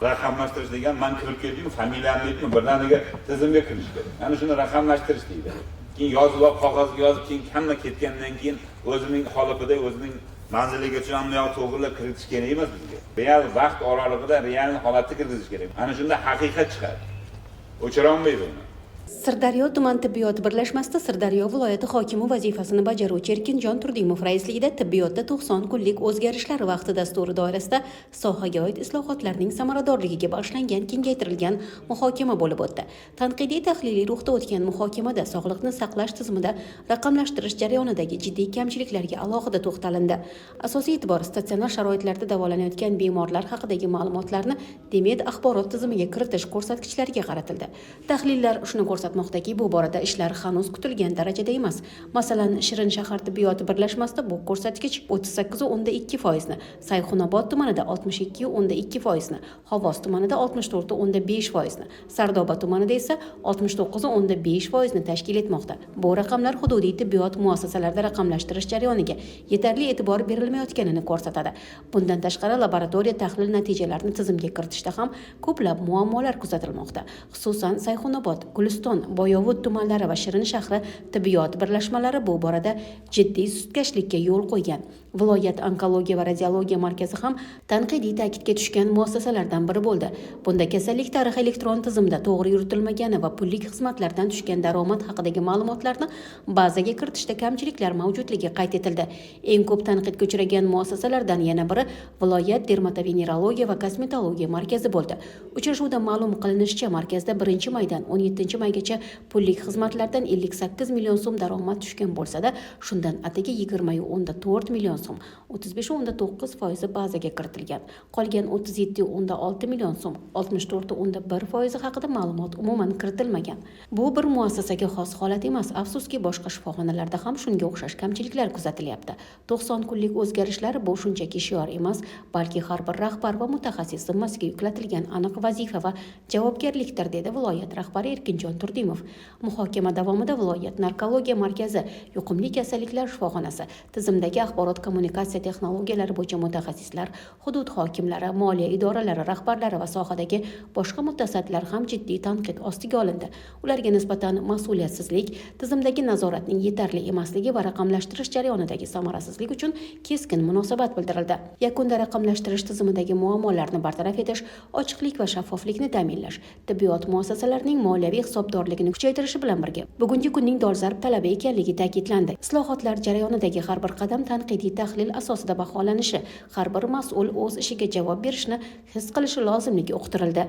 Raqamlashtirish degan, man kirib keldim, familiyamni aytdim, birdaniga tizimga kirish kerak. Ana shuni raqamlashtirish deydi. Keyin yozib olib, qog'ozga yozib, keyin hamma ketgandan keyin o'zining qolipida, o'zining manziligacha hamma yoq to'g'rilab kiritish kerak emas bizga. Real vaqt oralig'ida real holatni kirgizish kerak. Ana shunda haqiqat chiqadi. O'chirolmaydi uni. Sirdaryo tuman tibbiyot birlashmasida Sirdaryo viloyati hokimi vazifasini bajaruvchi Erkinjon Turdimov raisligida tibbiyotda 90 kunlik o'zgarishlar vaqti dasturi doirasida sohaga oid islohotlarning samaradorligiga bag'ishlangan kengaytirilgan muhokama bo'lib o'tdi. Tanqidiy tahliliy ruhda o'tgan muhokamada sog'liqni saqlash tizimida raqamlashtirish jarayonidagi jiddiy kamchiliklarga alohida to'xtalindi. Asosiy e'tibor statsionar sharoitlarda davolanayotgan bemorlar haqidagi ma'lumotlarni DMED axborot tizimiga kiritish ko'rsatkichlariga qaratildi. Tahlillar shuni ko'rsatmoqdaki, bu borada ishlar hanuz kutilgan darajada emas. Masalan, Shirin shahar tibbiyot birlashmasida bu ko'rsatkich 38,2 foizni, Sayxunobod tumanida 62,2 foizni, Xovos tumanida 64,5 foizni, Sardoba tumanida esa 69,5 foizni tashkil etmoqda. Bu raqamlar hududiy tibbiyot muassasalarida raqamlashtirish jarayoniga yetarli e'tibor berilmayotganini ko'rsatadi. Bundan tashqari, laboratoriya tahlil natijalarini tizimga kiritishda ham ko'plab muammolar kuzatilmoqda. Xususan, Sayxunobod, Guliston, Boyovut tumanlari va Shirin shahri tibbiyot birlashmalari bu borada jiddiy sustkashlikka yo'l qo'ygan. Viloyat onkologiya va radiologiya markazi ham tanqidiy ta'kidga tushgan muassasalardan biri bo'ldi. Bunda kasallik tarixi elektron tizimda to'g'ri yuritilmagani va pullik xizmatlardan tushgan daromad haqidagi ma'lumotlarni bazaga kiritishda kamchiliklar mavjudligi qayd etildi. Eng ko'p tanqidga uchragan muassasalardan yana biri viloyat dermatovenerologiya va kosmetologiya markazi bo'ldi. Uchrashuvda ma'lum qilinishicha, markazda 1 maydan 17 maygacha pullik xizmatlardan 58 million so'm daromad tushgan bo'lsa-da, shundan atigi 20,4 million so'm, 35,9 foizi bazaga kiritilgan. Qolgan 37,6 million so'm, 64,1 foizi haqida ma'lumot umuman kiritilmagan. Bu bir muassasaga xos holat emas. Afsuski, boshqa shifoxonalarda ham shunga o'xshash kamchiliklar kuzatilyapti. 90 kunlik o'zgarishlar bu shunchaki shior emas, balki har bir rahbar va mutaxassis zimmasiga yuklatilgan aniq vazifa va javobgarlikdir, dedi viloyat rahbari Erkinjon Turdimov. Muhokama davomida viloyat narkologiya markazi, yuqumli kasalliklar shifoxonasi, tizimdagi axborot kommunikatsiya texnologiyalari bo'yicha mutaxassislar, hudud hokimlari, moliya idoralari rahbarlari va sohadagi boshqa mutasaddilar ham jiddiy tanqid ostiga olindi. Ularga nisbatan mas'uliyatsizlik, tizimdagi nazoratning yetarli emasligi va raqamlashtirish jarayonidagi samarasizlik uchun keskin munosabat bildirildi. Yakunda raqamlashtirish tizimidagi muammolarni bartaraf etish, ochiqlik va shaffoflikni ta'minlash, tibbiyot muassasalarining moliyaviy hisobdorligini kuchaytirishi bilan birga bugungi kunning dolzarb talabi ekanligi ta'kidlandi. Islohotlar jarayonidagi har bir qadam tanqidiy tahlil asosida baholanishi, har bir mas'ul o'z ishiga javob berishni his qilishi lozimligi uqtirildi.